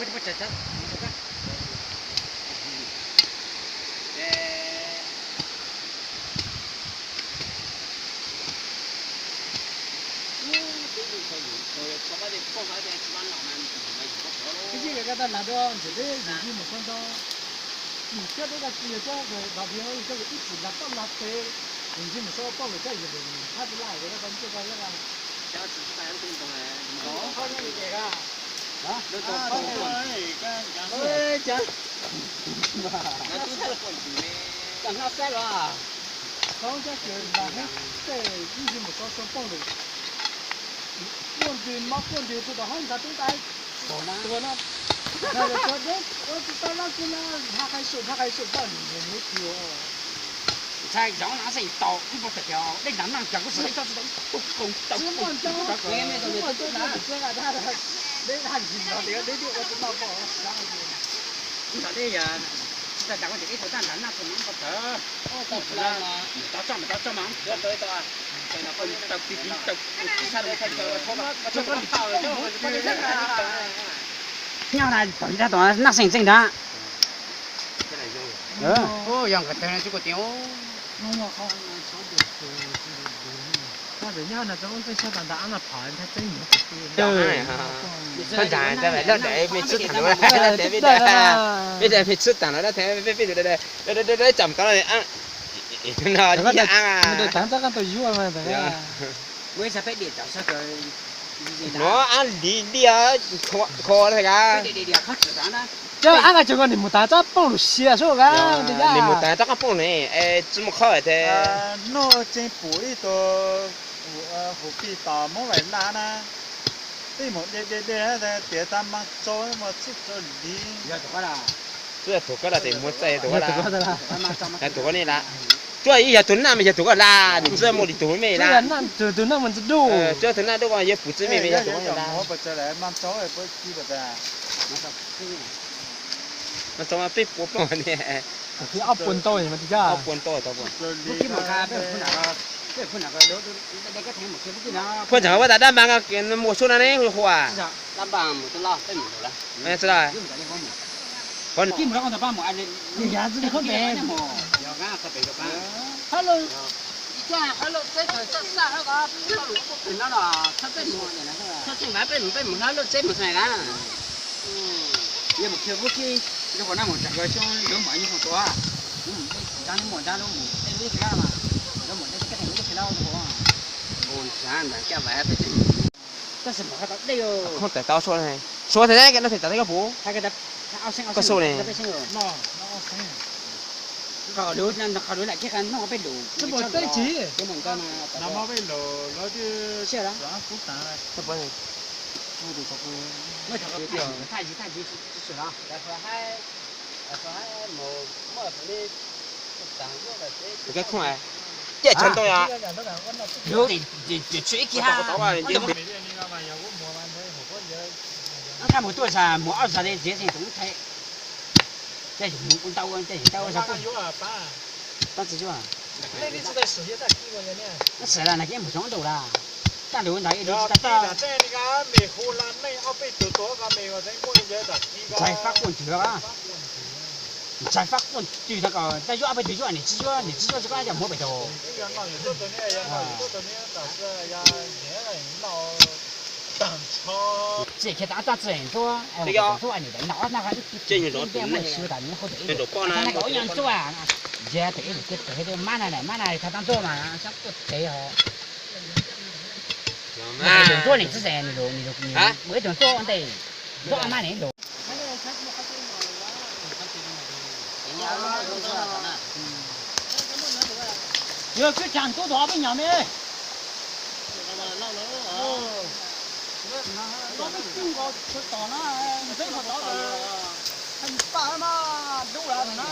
Ib yig koj tau hnav dua ntxim li yus yig mus txog nto, yus coj deb dab tsi yog coj dov diav yus coj ib pum ntas poj ntas pem, yus yig mus txog poj lus coj yus hab tsis laj yus tau ntuj tau yog. Thaub cab kws ntas hab tej ib yig mus txog txog poj lus, quaj ntws mob quaj ntws tug tom hab ntas tub ntais tuag na. Ua tsis tau laj kug na, nrhav qhais sum nrhav qhais sum poj niam mus tiag. Ntshai zaum no xeem tau ib puas tawm tias dej nrag naj kiag kuj tsis tau ib txoj tsis tau ib tug koom tau. Dej nrag nag kiag dej nrag nag kiag dej nrag ua tsis tau pom. Ib tog dej yog tsis tau tas ua ntawm ib tug taj nrag naj tug mas ua tawv. Tau tso mas tau tso mas tau tau tau tau tau tau tau tau. Nyob na tom ib tag tom naj xeem txeej ntag. Yog nkawd tawg tsis kuv tias. Koj ntxhais ntawd lawm me txhub tag no, me txhub tag no, peb peb tus no, no, no, ab li li kho kho na. Cov ab nqa tsev ko nim mus tas tsob poob lus sia sub ka, nim mus tas tsob qab poob ne, tsis muaj qhov tias noj tseem pum ib tug hauv pis tos Hmoob Vais Laj na, peb mus de de de tias tag mas tso mas txij tso li. Txij tug koj la tes muab txais tug koj la, tug koj ne la. Tsuas ib yog tug naj mas yog tug koj la, nws txij muaj li tug me la. Tug naj mas ntxim duj. Tsuas tug naj duj ko yog puv txij me me yog tug koj la. Mas tso mas peb puas poob ne. Ob puas ntau mas tsis yog. Ob puas ntau tau puas. Phooj ywg, ua tas dab npas mus sub no ne, hu hu a. Khooj tais tau suav, suav tais no tes tau koj xub ne. Koj khooj tiaj tshav ntoo yog. Ib kis ha, nqaij mus tuaj xav mus ob xav li txiav xeem tus ub thaiv. Caij mus ntau, caij ntau xav pub. Tab txiv tsuaj. Xav las nas kiab mus tsoom ntau las. Taj lug ntawd ib lub tsis tau toj. Ntshai fab quaj ntws, ntshai fab quaj ntws tau kom tab yuav ob peb tug yuav, niam txiv yuav, niam txiv yuav tsis koj cas muab pem tau. Txiv khiav tas tab txiv ntxuav, ntxuav niam tais no ob nag ib tug ib ntiaj muaj siv tas nws hauv tes ib lus, nag kom ib nyuag ntxuav, yog tes ib lus kiag tes mab na, mab na tag tab ntxuav mas sab tuaj tes ho. Tus ntxuav niam txiv xeem nws lus, nws lus, mus ib tug ntxuav ua ntej, ntxuav ob mab niam lus. Yog kwj caag tub tug ob peb nyom me. Koj peb tug nkaus tom na, ntxeeb qhov tod, paj mas dub lawm na.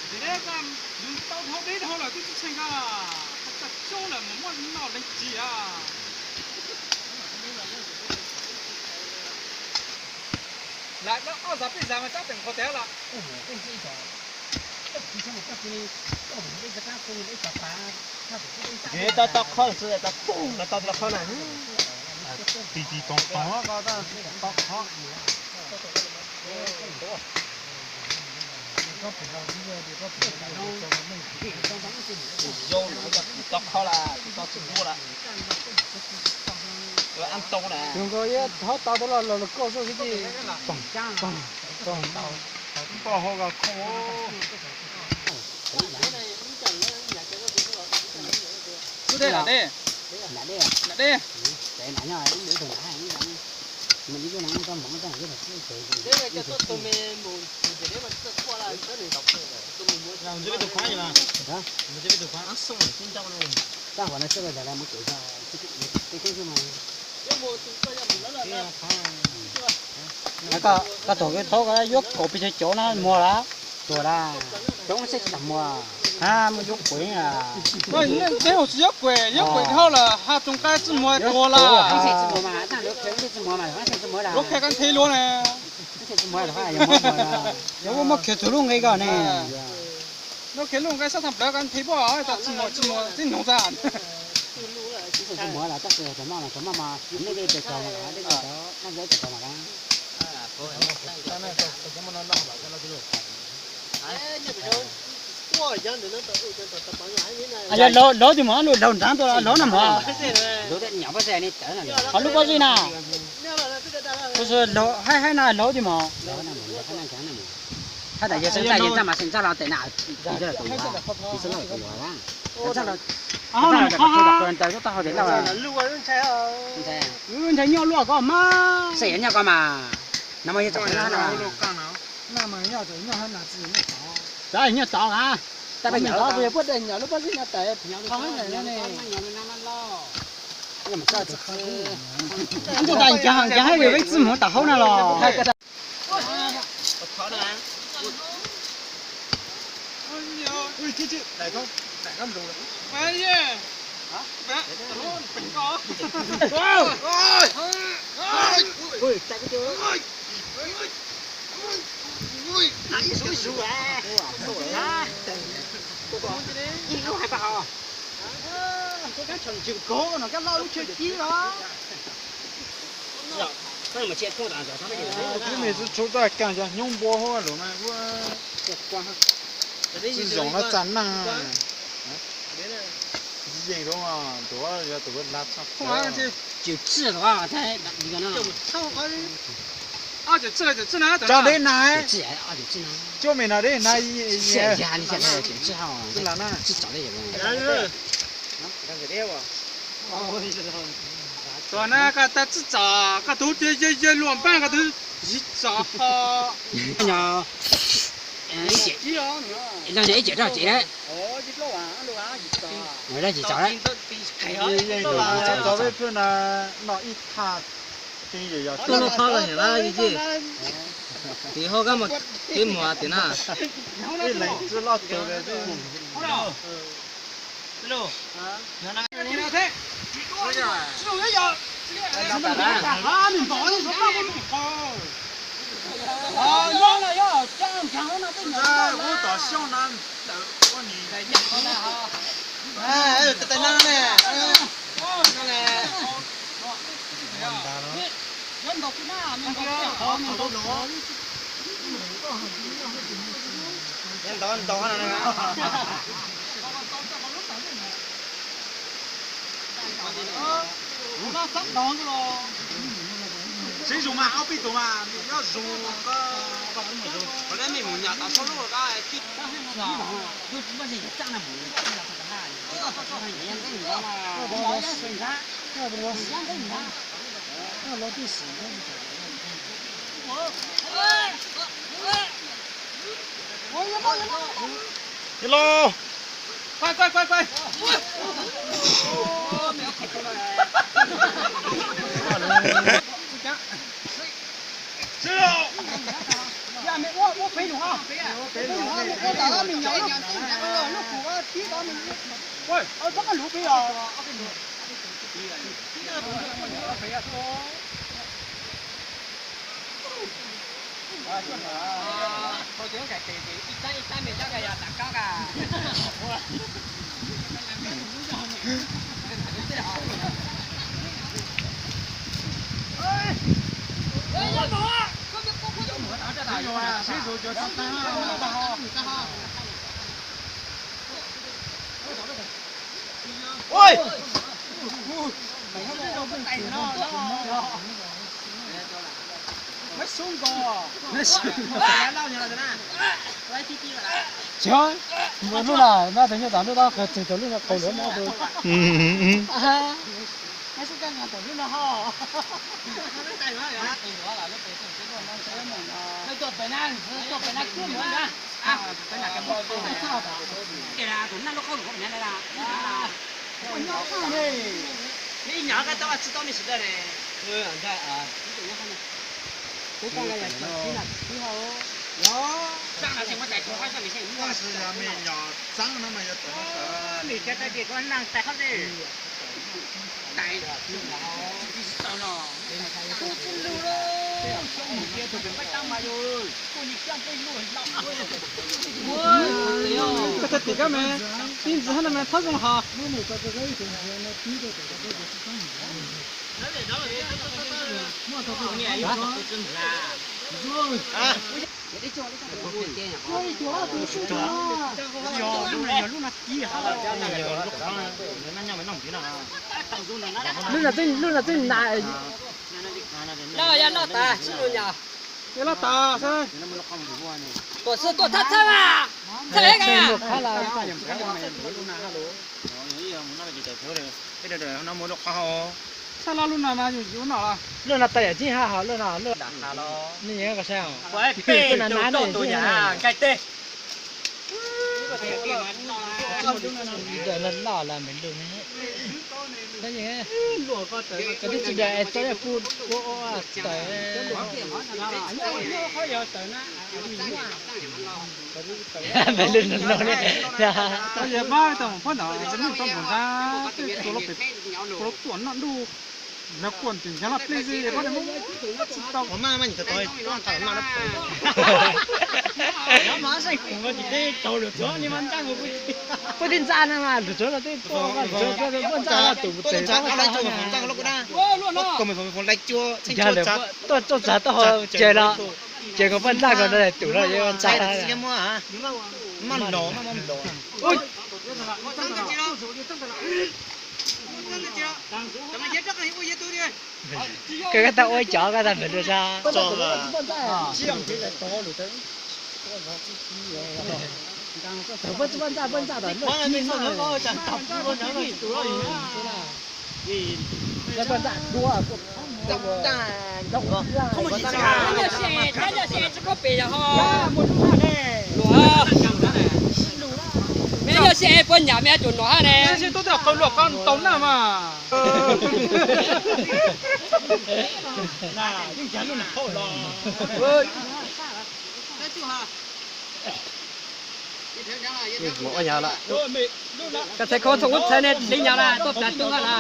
Yus tau dhau deb dhau lawm twb tsis tsheej koj, koj txawj tsaub lawm mus muab noj leej tsis a. Lam dab ob zag peb zag mas tsab peem qhuav tiag lawm. Tsis tau tau qhov lawm xwb, tau pum los tau tau qhov na. Tis tis toom toom koj tau qhov. Yau no yog tsis tau qhov lawm, tsis tau tsis muaj lawm. Ab tau na. Tus nkaus yog thov tau tau los los koj xwb xwb. Pog hau los khoo. Xwb dej, lam dej. Lam dej. Koj thaum koj thaub koj yuav kaum pes tsawg cov no muag lawm? Tuag lawm, coob seb tsis tau muag. Ha, muaj yuav kuem a. Tsis yuav kuem, yuav kuem dhau lawm ha, tsoom nqaij tsis muag tuag lawm. Lub qhia kab nthib luag na. Yog muaj khiav txug lub nqe ko ne. Lub khiav lub nqe sab thaaj plawv kab nthib puab tsis muag, tsis muag tib noog tag. Yog laug, laug twg mog, laug nrad tuaj laug na mog. Ho lub pob zeb na. Kuv xav laug haib haib na laug twg mog. Hab tas yog xeem ntsaj, yog ntsaj mas xeem ntsaj los tes na, tis xwb los tus yuav, tis xwb los tus yuav. Ntsaj los, ntsaj los tes taub hau tes lauj. Wb ntshai nyob luaj ko mas. Xeem nyob ko mas. No mas yog tsom na. Nyob tod a. Tab peb nyob tod, kuv yog puab daim nyom lub pob zeb nyob tas. Ntuj tas ncaag ncaag hab yog peb txij muag tas hauv na los. Ib lub hais pab hov. Koj kaab tsham ntsim kov no koj loj lub tsheb kib los. Twb me tsi tshuav tag kaag cov hnyoob npua huab lug mas ua tsi zoom los txag neeg. Yeej rau tus yog tus la tshaj. Cwm tsi los. Cov deb na. Cuab me no deb na. Tsi los na. Tuag na koj tsis txom, koj tug tias yawg yawg luam npaaj koj tug tsis txom ho. Ib ciam rau ces. Tsis txom. Txog peb pwg no noj ib thaj. Tuaj lub qhob los yam lab yej. Tim hau kab mus, tim muag tim na. Ib leeg tsi loj tug. Ub tom xyoob na, ntawm ua ni. Tais no ne. Ntau ntau. Tseeb zoo mas ob peb tug mas nws nyob zoo koj. Yog los. Tsis, lub no no tus nyuj tas lub no qhov txog lub no qau lawm no. Koj tag tim koj mas, tib ntxiv hab no mas txhob zoo hos. Lub no twb na. Loj, yog loj tas, tsis mus nyom. Yog loj tas xwb. Tuaj xwb, tuaj thawj thawj mas. Thawj heev. Lub no tas yam tib hab hos lub no lub. Nej yeej koj saib os. Peb na na ne tus yam nkaij teg. Loj loj lawm npe lug ne. Koj twb tsis da es txo yog kuj ua ua tawm. Npe lug no ne. Pab tau mus pab ntawd, tus lub pem, tus lub tuam noj ntuj, lawv kuam tim nchav laj plej xwb, pab tsis tau. Puab tib ntxaj na mas lug tsuav no twb puab ntxaj tus tes. Tuaj txog tau ho ces los ces kom puab ntxaj ko no tus no ntxaj. Koj, koj tau ua cov koj tau npawg lug sab. Luag, me yog sib ev puas nyam me yuav tsum nov hab ne. Sib tub tej qau luaj qab tau na mas. Koj txhais ko txhob ub txhais ne, li nyam na tuaj plas tub hab na.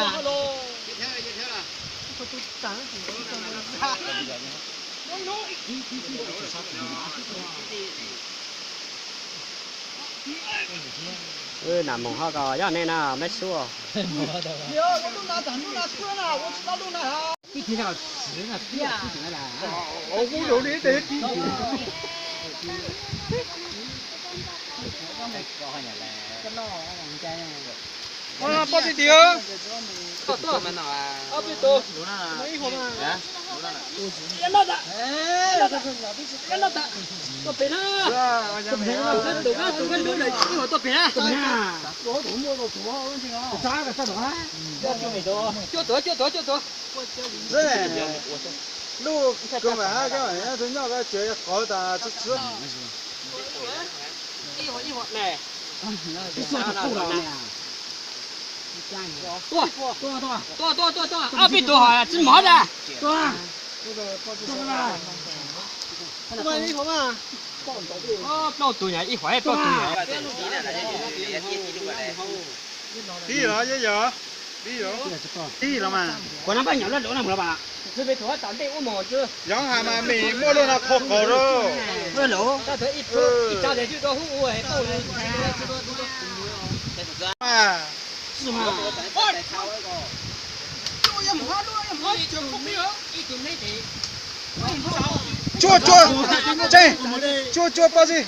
Nam moog ho koj yog nej na meb sub. Poj tij tim, ob peb tus, ib hom mas. Lub kawg mas hab kab tus nyob koj tsev qhov tas txhub txhub. Tuaj, tuaj, tuaj, tuaj, ob peb tus ho tsis mov na. Plaub tus yog ib huam, plaub tus yog. Tib los, tib los mas. Kuv nab paj nyom loj lawm na mus los mas. Yoov has mas mim muaj luaj no qhov qaus rau. Cuab cuab, tseeb, cuab cuab pob zeb.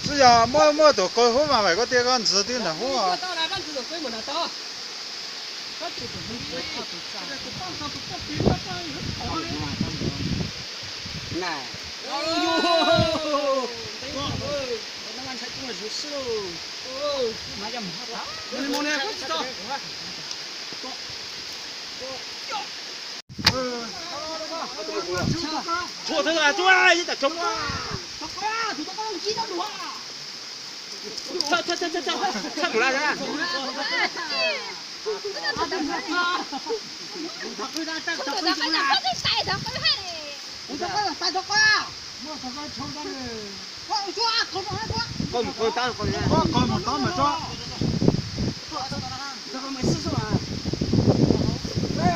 Tsis yog muaj, muaj tus kaus huab mas vam koj tias koj ntxiv twb ntawm huab.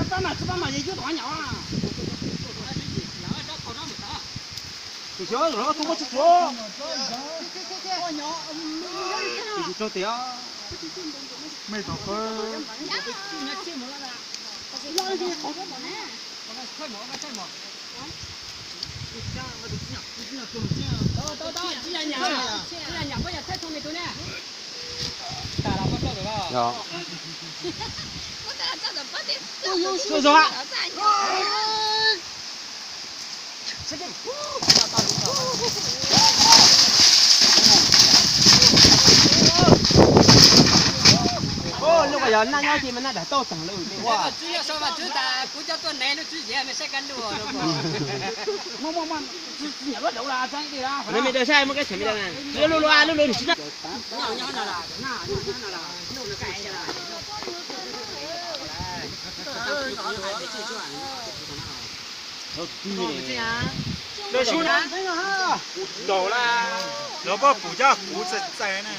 Pab mas tsis pab mas yus yuav tom nyom. Tus xyov los tus muaj tsis tsuav. Tus yus rau tias mej tom qab. Lub ko yog naj nyob ces mas naj dag tauj tag lawm. Kuv coj tuaj nev lub tswv yim me saib kaj lug. Mej dawm saib muaj kab tshem me dawm na. Lub lub lub lub lub. Los pab pum coj kuv txais txais na.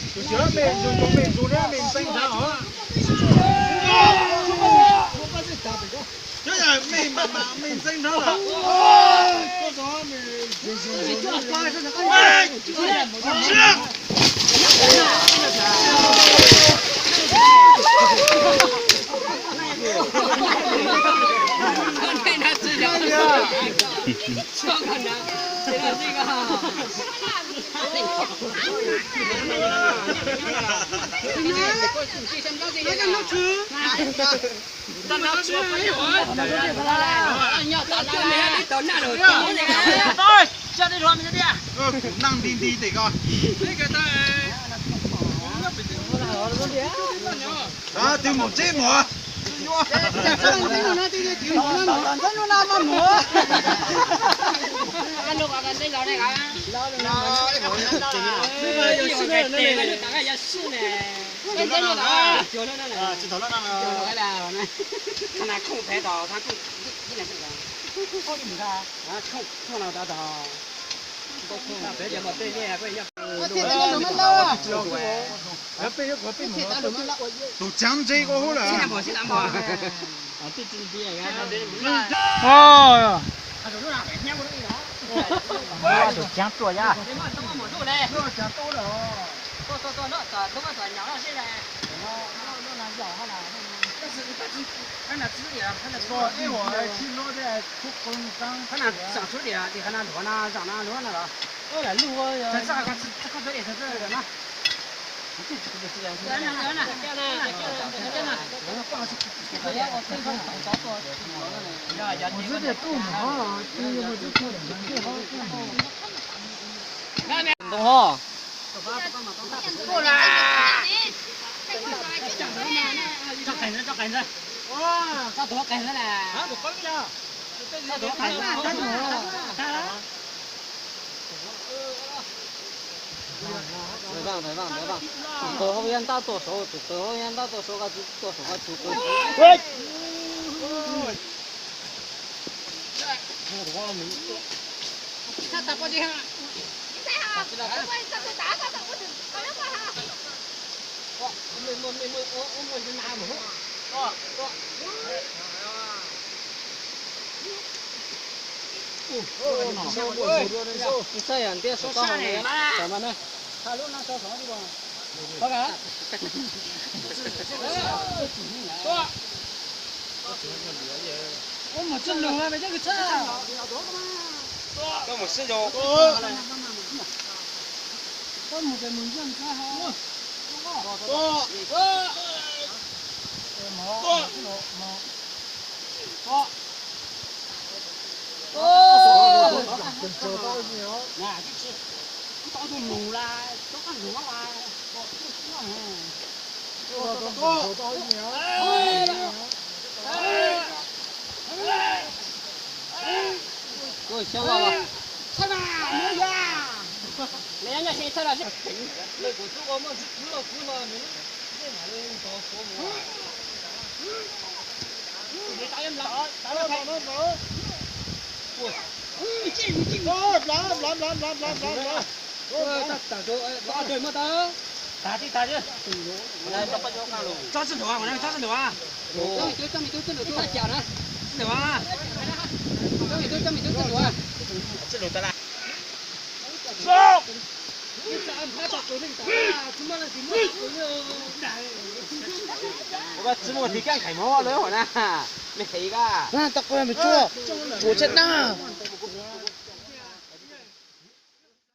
Tus xyov mej zoo zoo mej zoo thiab mej ntxeeb nrab os. Mej mas mas mej ntxeeb nrab lawm. Kuv naj nti nti tes ko. Twb mus tib mus. Tus tsav ntse ko hub lawm. Tus cab tuaj yab. Ntoo ho. Thaiv vaj, thaiv vaj, thaiv vaj. Tus qws hauv yaj ntab tuaj saud, tus qws hauv yaj ntab tuaj saud, koj tsis tuaj saum koj tsis qws. Txhaj yam ntiab saum koj hauv ne. Xyoob los los. Ua tsi muaj tiv kaj nqhaim mog lawm hauv na. Me heev koj. Tau qhov me tsuaj, ua tshaj dab.